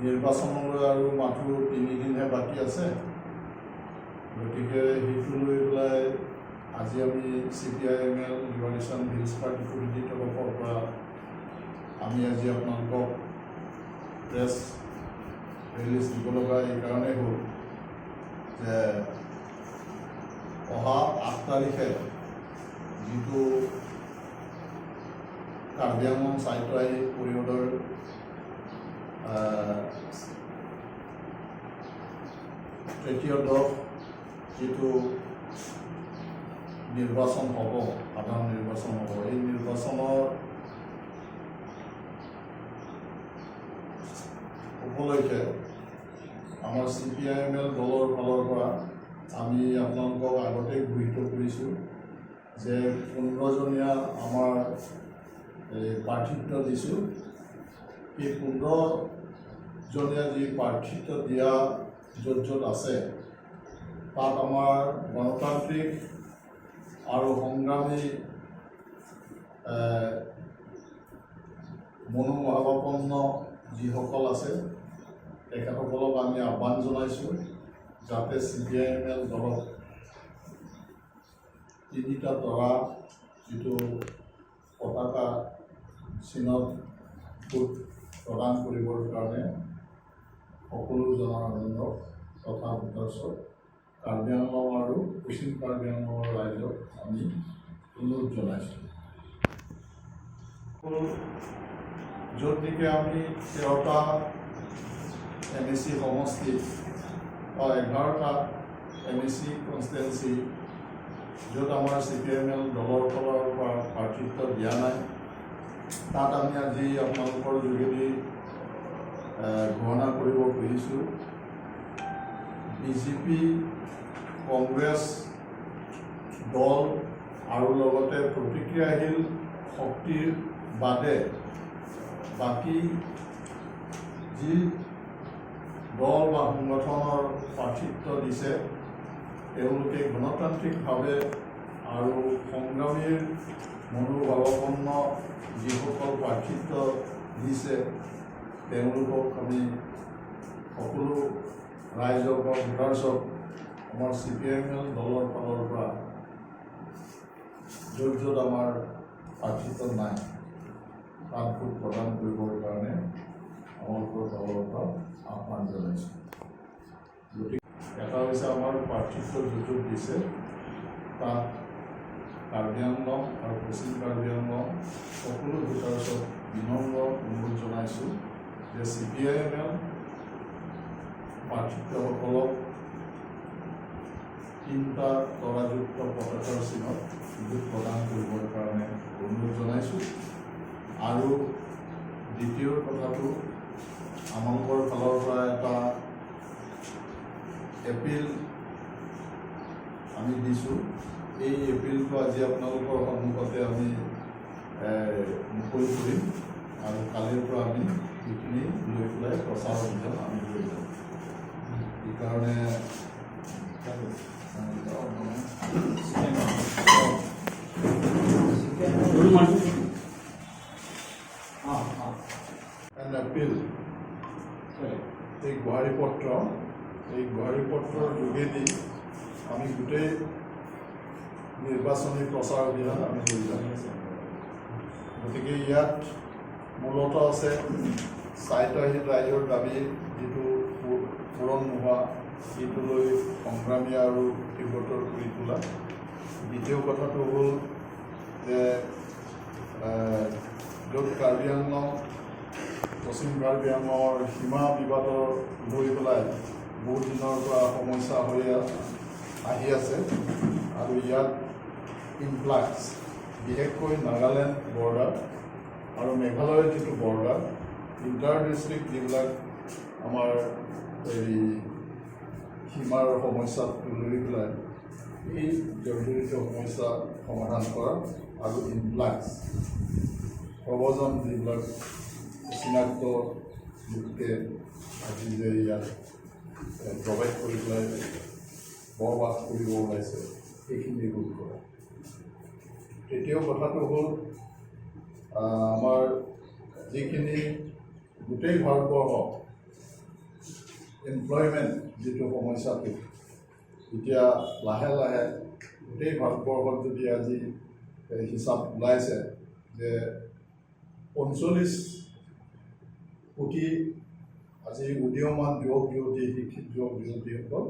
নিৰ্বাচনলৈ আৰু মাথো 3 দিনহে বাকী আছে। গতিকে সেইটো লৈ পেলাই আজি আমি CPI ML liberation hills party কমিটিৰ তৰফৰ পৰা আমি আজি আপোনালোকক প্ৰেছ ৰিলিজ দিব লগা এইকাৰণেই হ'ল যে অহা 8 তাৰিখে যিটো কাৰ্বি আংলং স্বায়ত্তশাসিত পৰিষদৰ তৃতীয় দফ যিটো নিৰ্বাচন হ'ব, সাধাৰণ নিৰ্বাচন হ'ব, এই নিৰ্বাচনৰ উপলক্ষে আমাৰ CPI ML দলৰ ফালৰ পৰা আমি আপোনালোকক আগতেই ঘোষিত কৰিছোঁ যে 15জনীয়া আমাৰ এই প্ৰাৰ্থিত্ব দিছোঁ। এই 15জনীয়া যি প্ৰাৰ্থিত্ব দিয়া য'ত য'ত আছে, তাত আমাৰ গণতান্ত্ৰিক আৰু সংগ্ৰামী মনোভাৱাপন্ন যিসকল আছে, তেখেতসকলক আমি আহ্বান জনাইছোঁ যাতে CPI ML দলক তিনিটা তৰা যিটো পতাকা চিনত ভোট প্ৰদান কৰিবৰ কাৰণে সকলো জনসাধাৰণক তথা ভোটাৰ্ছক, কাৰ্বি আংলং আৰু পশ্চিম কাৰ্বি আংলঙৰ ৰাইজক আমি অনুৰোধ জনাইছোঁ। য'ত নেকি আমি 13টা এমএচি সমষ্টি বা 11টা এমএচি কনষ্টিটুৱেঞ্চি য'ত আমাৰ CPI ML দলৰ ফালৰ পৰা প্ৰাৰ্থিত্ব দিয়া নাই, তাত আমি আজি আপোনালোকৰ যোগেদি ঘোষণা কৰিব খুজিছোঁ, বিজেপি, কংগ্ৰেছ দল আৰু লগতে প্ৰতিক্ৰিয়াশীল শক্তিৰ বাদে বাকী যি দল বা সংগঠনৰ প্ৰাৰ্থিত্ব দিছে, তেওঁলোকে গণতান্ত্ৰিকভাৱে আৰু সংগ্ৰামীৰ মনোভাৱাপন্ন যিসকল প্ৰাৰ্থিত্ব দিছে, তেওঁলোকক আমি সকলো ৰাইজক বা ভোটাৰ্ছক আমাৰ CPI ML দলৰ ফালৰ পৰা য'ত য'ত আমাৰ প্ৰাৰ্থিত্ব নাই, তাত ভোট প্ৰদান কৰিবৰ কাৰণে আমালোকৰ ফালৰ পৰা আহ্বান জনাইছোঁ। গতিকে এটা হৈছে আমাৰ প্ৰাৰ্থিত্ব য'ত য'ত দিছে, তাত কাৰ্বি আংলং আৰু পশ্চিম কাৰ্বি আংলং সকলো ভোটাৰ্ছক বিনম্ৰ অনুৰোধ জনাইছোঁ যে CPI ML প্ৰাৰ্থিত্বসকলক তিনিটা তৰাযুক্ত পতাকাৰ চিনত ভোট প্ৰদান কৰিবৰ কাৰণে অনুৰোধ জনাইছোঁ। আৰু দ্বিতীয় কথাটো, আমালোকৰ ফালৰ পৰা এটা এপিল আমি দিছোঁ। এই এপিলটো আজি আপোনালোকৰ সন্মুখতে আমি মুকলি কৰিম আৰু কালিৰ পৰা আমি সেইখিনি লৈ পেলাই প্ৰচাৰ অভিযান আমি লৈ যাম। সেইকাৰণে An appeal, এই গোহাৰি পত্ৰ, এই গোহাৰি পত্ৰৰ যোগেদি আমি গোটেই নিৰ্বাচনী প্ৰচাৰ অভিযান আমি লৈ যাম। গতিকে ইয়াত মূলতঃ আছে স্বায়ত্তশাসিত ৰাইজৰ দাবী যিটো পূৰণ নোহোৱা, সেইটো লৈ সংগ্ৰামী আৰু তীব্ৰতৰ কৰি তোলা। দ্বিতীয় কথাটো হ'ল যে য'ত কাৰ্বি আংলং, পশ্চিম কাৰ্বি আংলঙৰ সীমা বিবাদৰ লৈ পেলাই বহুত দিনৰ পৰা সমস্যা হৈ আহি আছে আৰু ইয়াত ইনফ্লাক্স, বিশেষকৈ নাগালেণ্ড বৰ্ডাৰ আৰু মেঘালয়ৰ যিটো বৰ্ডাৰ, ইণ্টাৰ ডিষ্ট্ৰিক্ট যিবিলাক আমাৰ এই সীমাৰ সমস্যাটো লৈ পেলাই এই জৰ্জৰিত সমস্যা সমাধান কৰা আৰু ইনফ্লাক্স, প্ৰব্ৰজন, যিবিলাক চিনাক্ত লোকে আজি যে ইয়াত প্ৰৱেশ কৰি পেলাই বসবাস কৰিব ওলাইছে, সেইখিনি ৰোধ কৰা। তৃতীয় কথাটো হ'ল আমাৰ যিখিনি গোটেই ভাৰতবৰ্ষত এমপ্লয়মেণ্ট যিটো সমস্যাটো এতিয়া লাহে লাহে গোটেই ভাৰতবৰ্ষত যদি আজি এই হিচাপ ওলাইছে যে 45 কোটি আজি উদীয়মান যুৱক যুৱতী, শিক্ষিত যুৱক যুৱতীসকল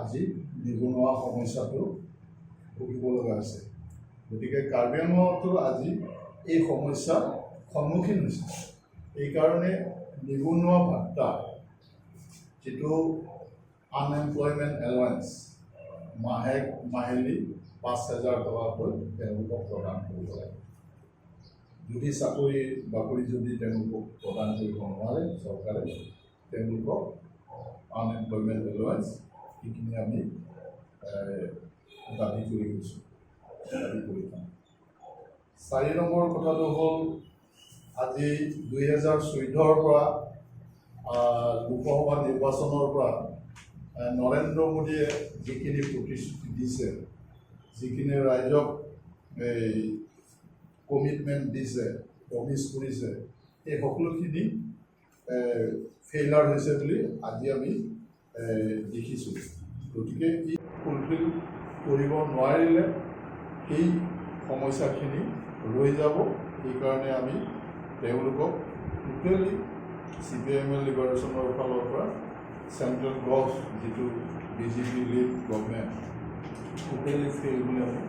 আজি নিবনুৱা সমস্যাটো ভুগিব লগা হৈছে। গতিকে কাৰ্বি আংলঙতো আজি এই সমস্যাৰ সন্মুখীন হৈছে। এইকাৰণে নিবনুৱা ভাত্তা, যিটো আনএমপ্লয়মেণ্ট এলাৱেঞ্চ, মাহেক মাহিলী 5,000 টকাকৈ তেওঁলোকক প্ৰদান কৰিব লাগে। যদি চাকৰি বাকৰি যদি তেওঁলোকক প্ৰদান কৰিব নোৱাৰে চৰকাৰে, তেওঁলোকক আনএমপ্লয়মেণ্ট এলাৱেঞ্চ সেইখিনি আমি দাবী কৰি গৈছোঁ, দাবী কৰি যাম। 4 নম্বৰ কথাটো হ'ল, আজি 2014ৰ পৰা, লোকসভা নিৰ্বাচনৰ পৰা নৰেন্দ্ৰ মোদীয়ে যিখিনি প্ৰতিশ্ৰুতি দিছে, যিখিনি ৰাইজক এই কমিটমেণ্ট দিছে, প্ৰমিছ কৰিছে, সেই সকলোখিনি ফেইলাৰ হৈছে বুলি আজি আমি দেখিছোঁ। গতিকে ই ফুলফিল কৰিব নোৱাৰিলে সেই সমস্যাখিনি ৰৈ যাব। সেইকাৰণে আমি তেওঁলোকক টোটেলি চিপিআইএমএল লিবাৰেশ্যনৰ ফালৰ পৰা চেণ্ট্ৰেল গভ যিটো BJP lead government totally fail বুলি আমি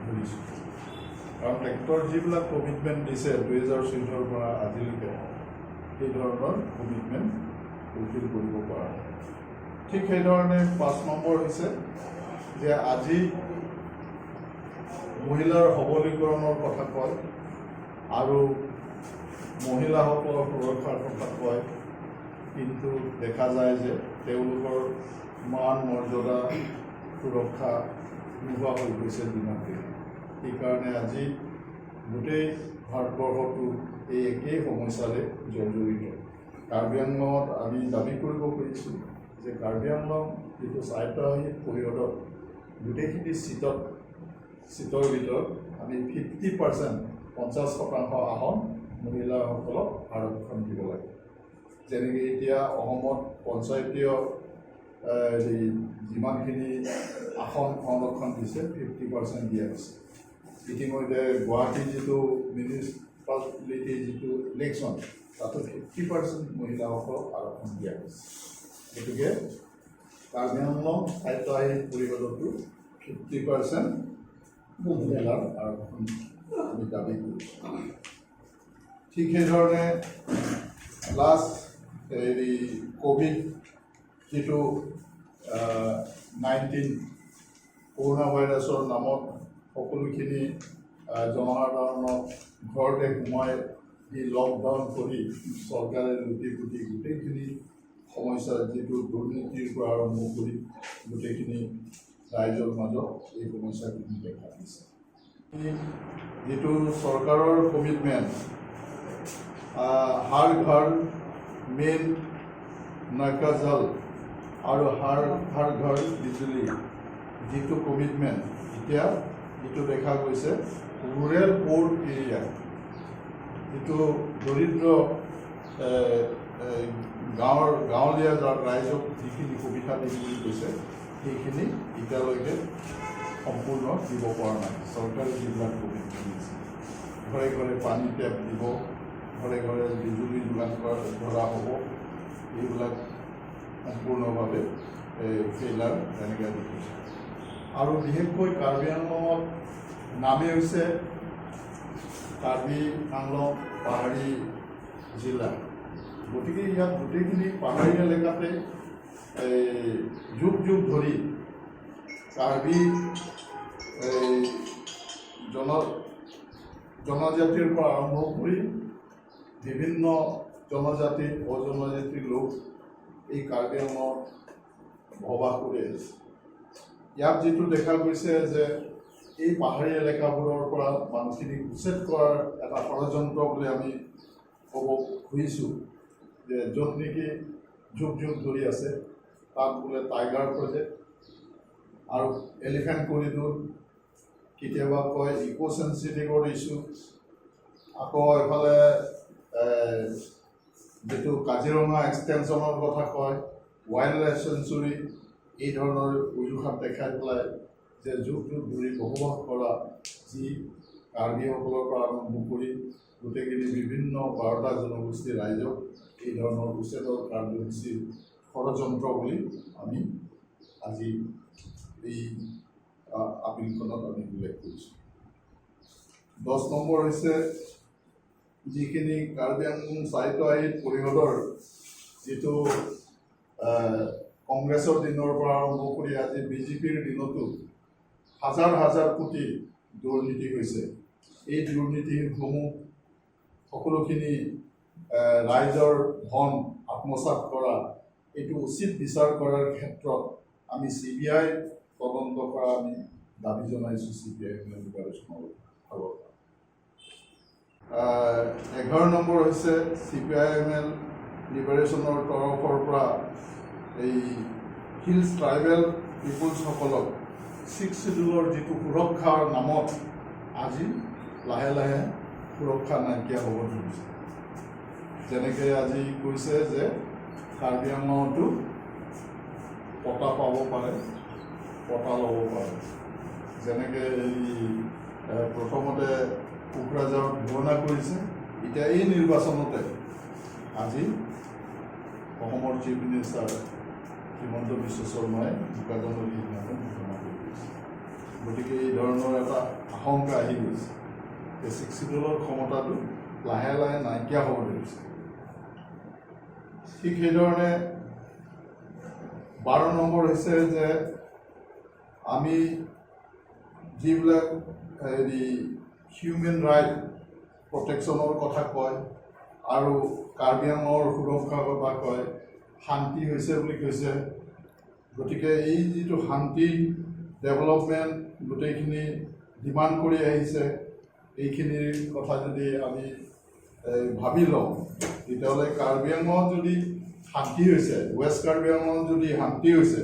ধৰিছোঁ। কাৰণ তেখেতৰ যিবিলাক কমিটমেণ্ট দিছে 2014ৰ পৰা আজিলৈকে, সেই ধৰণৰ কমিটমেণ্ট ফুলফিল কৰিব পৰা নাই। ঠিক সেইধৰণে 5 নম্বৰ হৈছে যে আজি মহিলাৰ সবলীকৰণৰ কথা কয় আৰু মহিলাসকলৰ সুৰক্ষাৰ কথা কয়, কিন্তু দেখা যায় যে তেওঁলোকৰ মান মৰ্যাদা, সুৰক্ষা নোহোৱা হৈ গৈছে দিনক দিনে। সেইকাৰণে আজি গোটেই ভাৰতবৰ্ষটো এই একেই সমস্যাৰে জৰ্জৰিত। কাৰ্বি আংলঙত আমি দাবী কৰিব খুজিছোঁ যে কাৰ্বি আংলং যিটো স্বায়ত্তশাসিত পৰিষদত গোটেইখিনি চিটৰ ভিতৰত আমি 50%, 50% আসন মহিলাসকলক আৰক্ষণ দিব লাগে। যেনেকৈ এতিয়া অসমত পঞ্চায়তীয় এই যিমানখিনি আসন সংৰক্ষণ দিছে, 50% দিয়া হৈছে। ইতিমধ্যে গুৱাহাটী যিটো মিউনিচিপালিটি যিটো ইলেকশ্যন, তাতো 50% মহিলাসকলক আৰক্ষণ দিয়া হৈছে। গতিকে কাৰ্বি আংলং স্বায়ত্তশাসিত পৰিষদতো 50% মহিলাৰ আৰক্ষণ আমি দাবী কৰিছোঁ। ঠিক সেইধৰণে লাষ্ট হেৰি ক'ভিড যিটো 19 কৰোণা ভাইৰাছৰ নামত সকলোখিনি জনসাধাৰণক ঘৰতে সোমাই দি লকডাউন কৰি চৰকাৰে লুটি পুটি গোটেইখিনি সমস্যা, যিটো দুৰ্নীতিৰ পৰা আৰম্ভ কৰি গোটেইখিনি ৰাইজৰ মাজত এই সমস্যাখিনি দেখা দিছে। যিটো চৰকাৰৰ কমিটমেণ্ট, হৰ ঘৰ মেইন নল কা জল আৰু হৰ হৰ ঘৰ বিজুলী যিটো কমিটমেণ্ট, এতিয়া যিটো দেখা গৈছে, ৰুৰেল প'ৰ এৰিয়া, যিটো দৰিদ্ৰ গাঁৱৰ গাঁৱলীয়া ৰাইজক যিখিনি সুবিধা দিম বুলি কৈছে, সেইখিনি এতিয়ালৈকে সম্পূৰ্ণ দিব পৰা নাই। চৰকাৰে যিবিলাক কমিটমেণ্ট দিছে, ঘৰে ঘৰে পানী টেপ দিব, ঘৰে ঘৰে বিজুলী যোগান ধৰা হ'ব, এইবিলাক সম্পূৰ্ণভাৱে ফেইলাৰ তেনেকৈ দেখিছোঁ। আৰু বিশেষকৈ কাৰ্বি আংলঙত নামেই হৈছে কাৰ্বি আংলং পাহাৰী জিলা। গতিকে ইয়াত গোটেইখিনি পাহাৰী এলেকাতে এই যুগ যুগ ধৰি কাৰ্বি এই জনজাতিৰ পৰা আৰম্ভ কৰি বিভিন্ন জনজাতি, অজনজাতিৰ লোক এই কাৰ্বি আংলঙত বসবাস কৰি আহিছে। ইয়াত যিটো দেখা গৈছে যে এই পাহাৰী এলেকাবোৰৰ পৰা মানুহখিনিক উচ্ছেদ কৰাৰ এটা ষড়যন্ত্ৰ বুলি আমি ক'ব খুজিছোঁ যে য'ত নেকি যুগ যুগ ধৰি আছে, তাত বোলে টাইগাৰ প্ৰজেক্ট আৰু এলিফেণ্ট কৰিডৰ, কেতিয়াবা কয় ইক' চেঞ্চিটিভৰ ইছ্যু, আকৌ এফালে যিটো কাজিৰঙা এক্সটেনশ্যনৰ কথা কয়। ৱাইল্ড লাইফ চেঞ্চুৰী এই ধৰণৰ অজুহাত দেখাই পেলাই যে যুগ যুগ ধৰি বসবাস কৰা যি কাৰ্বিসকলৰ পৰা আৰম্ভ কৰি গোটেইখিনি বিভিন্ন 12টা জনগোষ্ঠীৰ ৰাইজক এই ধৰণৰ উচ্ছেদৰ কাৰ্যসূচীৰ ষড়যন্ত্ৰ বুলি আমি আজি এই আপিলখনত আমি উল্লেখ কৰিছোঁ। 10 নম্বৰ হৈছে যিখিনি কাৰ্বি আংলং স্বায়ত্তশাসিত পৰিষদৰ যিটো কংগ্ৰেছৰ দিনৰ পৰা আৰম্ভ কৰি আজি বিজেপিৰ দিনতো হাজাৰ হাজাৰ কোটি দুৰ্নীতি হৈছে। এই দুৰ্নীতিসমূহ সকলোখিনি ৰাইজৰ ধন আত্মসাত কৰা, এইটো উচিত বিচাৰ কৰাৰ ক্ষেত্ৰত আমি চিবিআই তদন্ত কৰা আমি দাবী জনাইছোঁ চিপিআই লিবাৰেশ্যনৰ ফালৰ পৰা। 11 নম্বৰ হৈছে চিপিআই এমএল লিবাৰেশ্যনৰ তৰফৰ পৰা এই হিলছ ট্ৰাইবেল পিপুলছসকলক ছিক্স চিডিউলৰ যিটো সুৰক্ষাৰ নামত আজি লাহে লাহে সুৰক্ষা নাইকিয়া হ'ব ধৰিছে। যেনেকৈ আজি কৈছে যে কাৰ্বি আংলঙতো পটা পাব পাৰে, পটা ল'ব পাৰে। যেনেকৈ এই প্ৰথমতে কোকৰাঝাৰত ঘোষণা কৰিছে, এতিয়া এই নিৰ্বাচনতে আজি অসমৰ চিফ মিনিষ্টাৰ হিমন্ত বিশ্ব শৰ্মাই বোকাজানত সিদিনাখন ঘোষণা কৰি দিছে। গতিকে এই ধৰণৰ এটা আশংকা আহি গৈছে যে ছিক্স চিডিউলৰ ক্ষমতাটো লাহে লাহে নাইকিয়া হ'ব ধৰিছে। ঠিক সেইধৰণে 12 নম্বৰ হৈছে যে আমি যিবিলাক হেৰি হিউমেন ৰাইট প্ৰটেকশ্যনৰ কথা কয় আৰু কাৰ্বি আংলঙৰ সুৰক্ষাৰ কথা কয়, শান্তি হৈছে বুলি কৈছে। গতিকে এই যিটো শান্তি, ডেভেলপমেণ্ট গোটেইখিনি ডিমাণ্ড কৰি আহিছে, এইখিনিৰ কথা যদি আমি এই, ভাবি লওঁ, তেতিয়াহ'লে কাৰ্বি আংলঙত যদি শান্তি হৈছে, ৱেষ্ট কাৰ্বি আংলঙত যদি শান্তি হৈছে,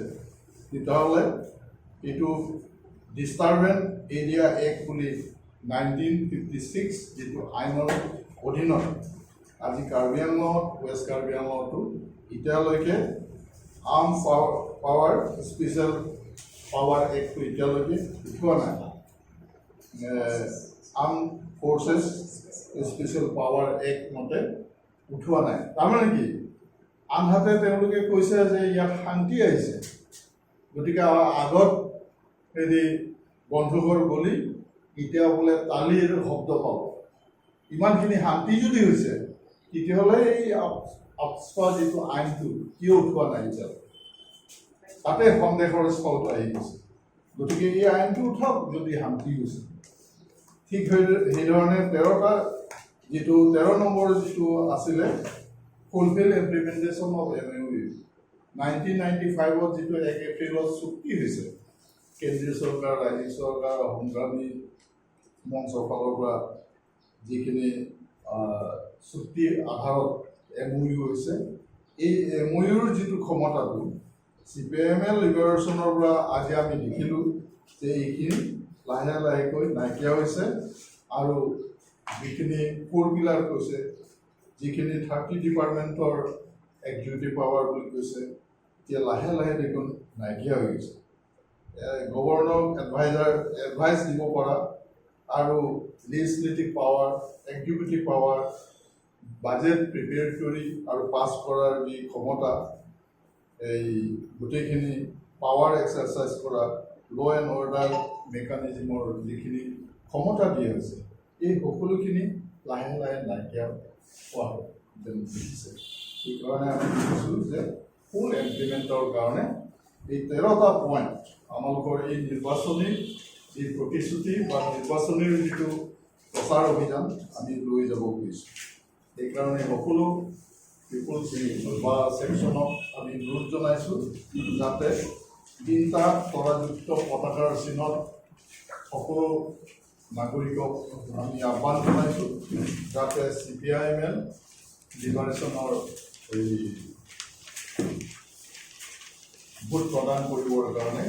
তেতিয়াহ'লে এইটো ডিষ্টাৰ্বেঞ্চ এৰিয়া এক্ট বুলি 1956 যিটো আইনৰ অধীনত আজি কাৰ্বি আংলঙত, ৱেষ্ট কাৰ্বি আংলঙতো এতিয়ালৈকে আৰ্ম পাৱাৰ স্পেচিয়েল পাৱাৰ এক্টটো এতিয়ালৈকে উঠোৱা নাই, arm forces special power act মতে উঠোৱা নাই। তাৰমানে কি, আনহাতে তেওঁলোকে কৈছে যে ইয়াত শান্তি আহিছে, গতিকে আগত হেৰি বন্দুকৰ গুলি, এতিয়া বোলে তালিৰ শব্দ পাব। ইমানখিনি শান্তি যদি হৈছে, তেতিয়াহ'লে এই আফস্পা যিটো আইনটো কিয় উঠোৱা নাই এতিয়া? তাতে সন্দেহৰ স্থলটো আহি গৈছে। গতিকে এই আইনটো উঠাওক যদি শান্তি হৈছে। ঠিক সেইধৰণে 13টা যিটো 13 নম্বৰ যিটো আছিলে ফুলফিল ইমপ্লিমেণ্টেশ্যন অফ এমঅ'ইউ, 1995ত যিটো 1 এপ্ৰিলত চুক্তি হৈছে, কেন্দ্ৰীয় চৰকাৰ, ৰাজ্যিক চৰকাৰ, সংগ্ৰামী মঞ্চৰ ফালৰ পৰা যিখিনি চুক্তিৰ আধাৰত এমঅ'ইউ হৈছে, এই এমঅ'ইউৰ যিটো ক্ষমতাটো চিপিআইএমএল লিবাৰেশ্যনৰ পৰা আজি আমি দেখিলোঁ যে এইখিনি লাহে লাহেকৈ নাইকিয়া হৈছে আৰু যিখিনি ফ'ৰ পিলাৰ কৈছে, যিখিনি 30 ডিপাৰ্টমেণ্টৰ এক্সিকিউটিভ পাৱাৰ বুলি কৈছে, এতিয়া লাহে লাহে দেখোন নাইকিয়া হৈ গৈছে। গভৰ্ণৰক এডভাইচ দিব পৰা আৰু legislative power, executive power, budget prepare কৰি আৰু পাছ কৰাৰ যি ক্ষমতা, এই গোটেইখিনি পাৱাৰ এক্সাৰচাইজ কৰা, ল' এণ্ড অৰ্ডাৰ মেকানিজিমৰ যিখিনি ক্ষমতা দিয়া হৈছে, এই সকলোখিনি লাহে লাহে নাইকিয়া হোৱা যেন দেখিছে। সেইকাৰণে আমি দেখিছোঁ যে ফুল ইমপ্লিমেণ্টৰ কাৰণে এই 13টা পইণ্ট আমালোকৰ এই নিৰ্বাচনী যি প্ৰতিশ্ৰুতি বা নিৰ্বাচনীৰ যিটো প্ৰচাৰ অভিযান আমি লৈ যাব খুজিছোঁ। সেইকাৰণে সকলো পিপুলছ বা ছেকশ্যনক আমি অনুৰোধ জনাইছোঁ যাতে তিনিটা তৰাযুক্ত পতাকাৰ চিহ্নত সকলো নাগৰিকক আমি আহ্বান জনাইছোঁ যাতে চিপিআইএমএল লিবাৰেশ্যনৰ এই ভোট প্ৰদান কৰিবৰ কাৰণে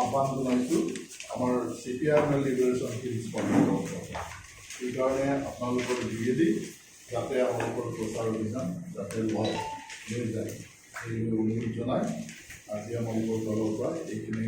আহ্বান জনাইছোঁ আমাৰ চিপিআইএমএল লিবাৰেশ্যন হিলছ পাৰ্টিৰ। সেইকাৰণে আপোনালোকৰ যোগেদি যাতে আপোনালোকৰ প্ৰচাৰ অভিযান যাতে লয় লৈ যায়। সেইবুলি অনুৰোধ জনাই আজি আমালোকৰ দলৰ পৰা এইখিনি